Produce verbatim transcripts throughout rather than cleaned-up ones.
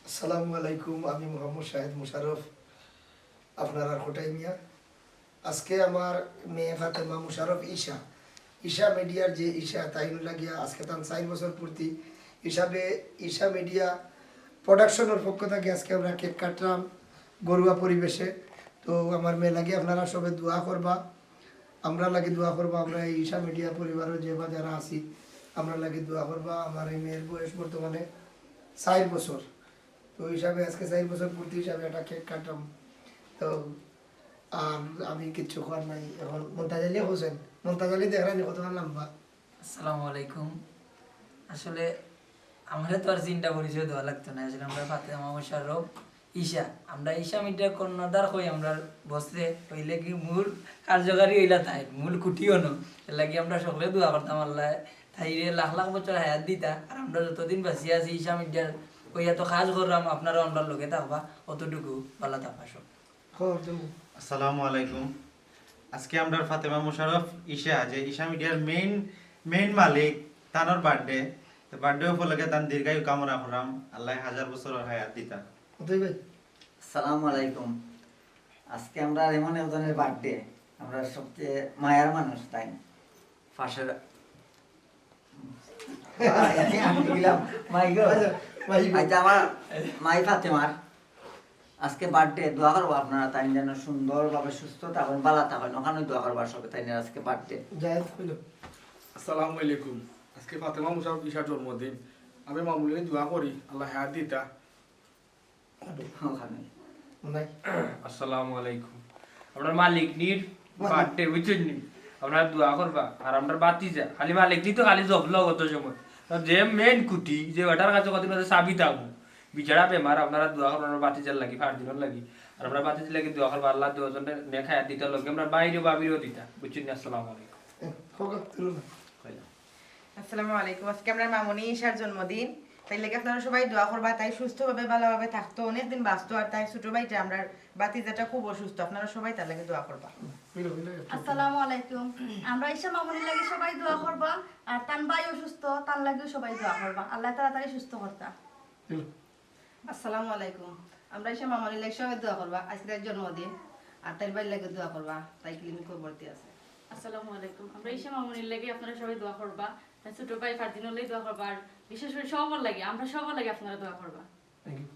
আসসালামু আলাইকুম, আমি মোহাম্মদ শাহেদ মুশাররফ, আপনারার কটাই মিয়া। আজকে আমার মেয়ে ফাতেমা মুশাররফ ঈশা, ঈশা মিডিয়ার যে ঈশা, তাইন লাগিয়া আজকে তান চাইর বছর পূর্তি হিসাবে ঈশা মিডিয়া প্রোডাকশনের পক্ষ থাকি আজকে আমরা কেক কাটলাম ঘরোয়া পরিবেশে। তো আমার মেয়ে লাগি আপনারা সবে দোয়া করবা, আমরা লাগি দোয়া করবা, আমরা এই ঈশা মিডিয়া পরিবারর যে বা যারা আছি, আমরা লাগি দোয়া করবা। আমার এই মেয়ের বয়স বর্তমানে চাইর বছর। তো হিসাবে আজকে চাইর বছর পূর্তি হিসাবে একটা কেক কাটলাম। তো আর আমি কিচ্ছু করার নাই। এখন মন্তাজ আলী হোসেন, মন্তাজ আলী দেখরা নি কতখান লম্বা। আসসালামু আলাইকুম। আসলে আমারে তো আর চিন্তা পরিচয় দেওয়া লাগতো না। আসলে আমরা ফাতেমা মুশাররফ ঈশা, আমরা ঈশা মিডিয়ার কর্ণধার কই আমরা বসরে, অইলে কি মূল কার্যকারী অইলা তাই, মূল খুঁটি অনো। এর লাগি আমরা সকলে দোয়া করতাম আল্লাহ তাইরে লাখ লাখ বছর হায়াত দিতা, আর আমরা যতদিন বাঁচিয়া আছি ঈশা মিডিয়ার ওই এত কাজ করলাম, আপনারাও আমরার লগে থাকবা, অতটুকু ভালা থাকবা সব। খবর দেবো। আসসালামু আলাইকুম। আজকে আমরার ফাতেমা মুশাররফ ঈশা, যে ঈশা মিডিয়ার মেইন মেইন মালিক, তানর বার্থডে। তো বার্থডে উপলক্ষে তান দীর্ঘায়ু কামনা করলাম, আল্লাহ হাজার বছর হায়াত দিতা। কোথায় ভাই? আসসালামু আলাইকুম। আজকে আমরার এমন একজনের বার্থডে, আমরার সবচেয়ে মায়ার মানুষ তাই পাশের আমি গেলাম মাই গো। আচ্ছা, ভাই, আচ্ছা, আমার মাই ফাতেমার আজকে বার্থডে, দোয়া করবো আপনারা তাই যেন সুন্দরভাবে সুস্থ থাকেন, ভালা থাকেন, ওখানে দোয়া করবো সবে তাই আজকে বার্থডে। জায়েদ হইল। আসসালামু আলাইকুম। আজকে ফাতেমা মুশাররফ ঈশার জন্মদিন। আমি মামুনি দোয়া করি আল্লাহ হায়াত দিতা। ওখানে নাই। আসসালামু আলাইকুম। আমরার মালিক নির বার্থডে, বুঝছইন নি? আপনারা দোয়া করবা। আর আমরার বাতিজা, খালি মালিক নি তো খালি জবলগ অত সময়। আর যে মেইন খুঁটি, যে বেটার কাছে কদিন বাদে চাবি থাকবো, বেচারা বেমার, আপনারা দোয়া করবা আমরার বাতিজার লাগি, ফারদিনর লাগি। আর আমরার বাতিজার লাগি দোয়া করবা, আল্লাহ দুইজনরে নেক হায়াত দিতা লগে, আমরার বাইরেও বাবিরও দিতা, বুঝছইন নি? আসসালামু আলাইকুম। এ, খবর তুলো না। আসসালামু আলাইকুম। আজকে আমরার মামুনি ঈশার জন্মদিন, তাই লাগে আপনারা সবাই দোয়া করবা, তাই সুস্থভাবে ভালোভাবে থাকতো, অনেকদিন বাঁচতো। আর তাই ছোট ভাইটা আমরার বাতিজাটা খুব অসুস্থ, আপনারা সবাই তার লাগে দোয়া করবা। হইল, হইল, একটু। আসসালামু আলাইকুম। আমরা ঈশা মামুনির লাগি সবাই দোয়া করবা, আর তান ভাই অসুস্থ, তার লাগিও সবাই দোয়া করবা, আল্লাহ তাড়াতাড়ি সুস্থ করতা। হইল। আসসালামু আলাইকুম। আমরা ঈশা মামুনির লাগি সবাই দোয়া করবা, আজকে তার জন্মদিন, আর তার ভাইর লাগি দোয়া করবা, তাই ক্লিনিকো ভর্তি আছে। আসসালামু আলাইকুম। আমরা ঈশা মামুনির লাগি আপনারা সবাই দোয়া করবা, তার ছোট ভাই ফারদিনর লাগি দোয়া করবা, আর বিশেষ করে সবার লাগি, আমরা সবার লাগি আপনারা দোয়া করবা। Thank you.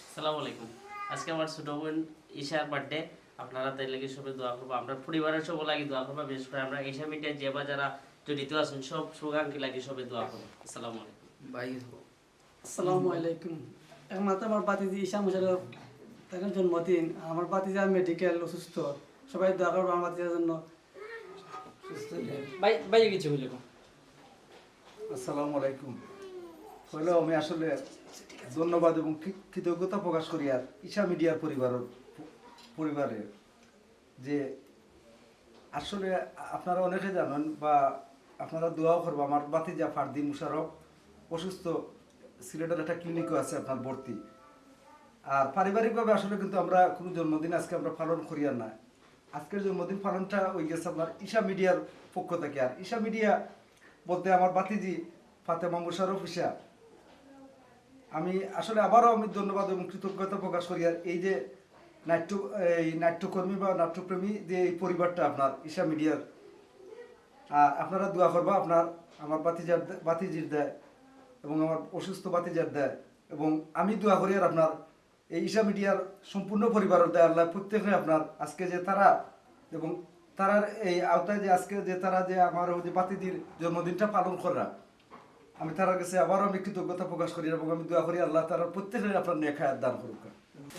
আসসালামু আলাইকুম। আজকে আমার ছোট বোন ঈশার বার্থডে, আপনারা তার লাগি সবে দোয়া করবা, আমরা পরিবারের সব লাগি দোয়া করবা, বিশেষ করে আমরা ঈশা মিডিয়া যে বা যারা জড়িত আছেন সব শুভাকাঙ্ক্ষী লাগি সবে দোয়া করবা। আসসালামু আলাইকুম। ভাই আসসালামু আলাইকুম। একমাত্র আমার বাতিজি ঈশা মুশাররফ, তার জন্মদিন, আর আমার বাতিজা মেডিকেল অসুস্থ, সবাই দোয়া করবো আমার বাতিজার জন্য। ভাই, ভাই কিছু বলে। আসসালামু আলাইকুম। হইলেও আমি আসলে ধন্যবাদ এবং কৃ- কৃতজ্ঞতা প্রকাশ করি আর ঈশা মিডিয়ার পরিবারের পরিবারে, যে আসলে আপনারা অনেকে জানেন বা আপনারা দোয়াও করবা, আমার বাতিজা ফারদিন মুশাররফ অসুস্থ, সিলেটের একটা ক্লিনিকও আছে আপনার ভর্তি। আর পারিবারিকভাবে আসলে কিন্তু আমরা কোনো জন্মদিন আজকে আমরা পালন করি আর না। আজকের জন্মদিন পালনটা হয়ে গেছে আপনার ঈশা মিডিয়ার পক্ষ থেকে। আর ঈশা মিডিয়া বলতে আমার বাতিজি ফাতেমা মুশাররফ ঈশা, আমি আসলে আবারও আমি ধন্যবাদ এবং কৃতজ্ঞতা প্রকাশ করি। আর এই যে নাট্য এই নাট্যকর্মী বা নাট্যপ্রেমী যে এই পরিবারটা আপনার ঈশা মিডিয়ার, আর আপনারা দোয়া করবা আপনার আমার বাতিজার বাতিজির দেয় এবং আমার অসুস্থ বাতিজার দেয়, এবং আমি দোয়া করি আর আপনার এই ঈশা মিডিয়ার সম্পূর্ণ পরিবারের দেয় আল্লাহ প্রত্যেকে আপনার আজকে যে তারা এবং তারার এই আওতায় যে আজকে যে তারা যে আমার ওই যে বাতিজির জন্মদিনটা পালন করা, আমি তারার কাছে আবারও আমি কৃতজ্ঞতা প্রকাশ করি এবং আমি দোয়া করি আল্লাহ তারা প্রত্যেকে আপনার নেক হায়াত দান করুক।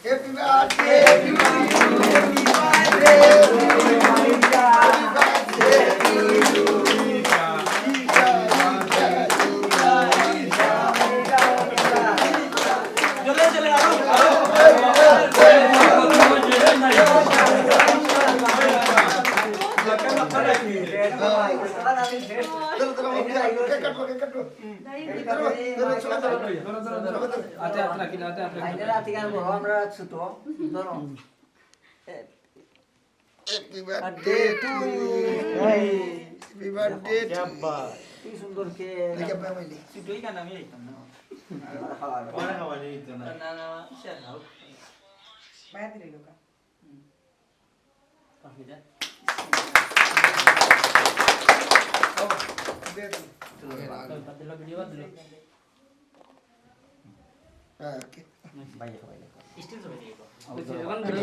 Happy birthday to you. Happy birthday to you. Happy birthday to you. আতে আতে রাখি না, আতে আতে রাখি না। আমরা ছোট ধরো। Happy birthday to you. Happy birthday to you. কি সুন্দর কে দেখে পাইলি? ছোটই গান আমি আইতাম না। পরে খাওয়া যাইতো না। না না, সে খাও। বাইরে দিলে লোকা। কাফিদা। দে তো। বাদ দিল, ভিডিও বাদ দিল। হ্যাঁ, ওকে। বাইরে খাওয়াই লাগবে। স্টিল জমে দিয়ে গো। অবশ্যই। এখন ধরো।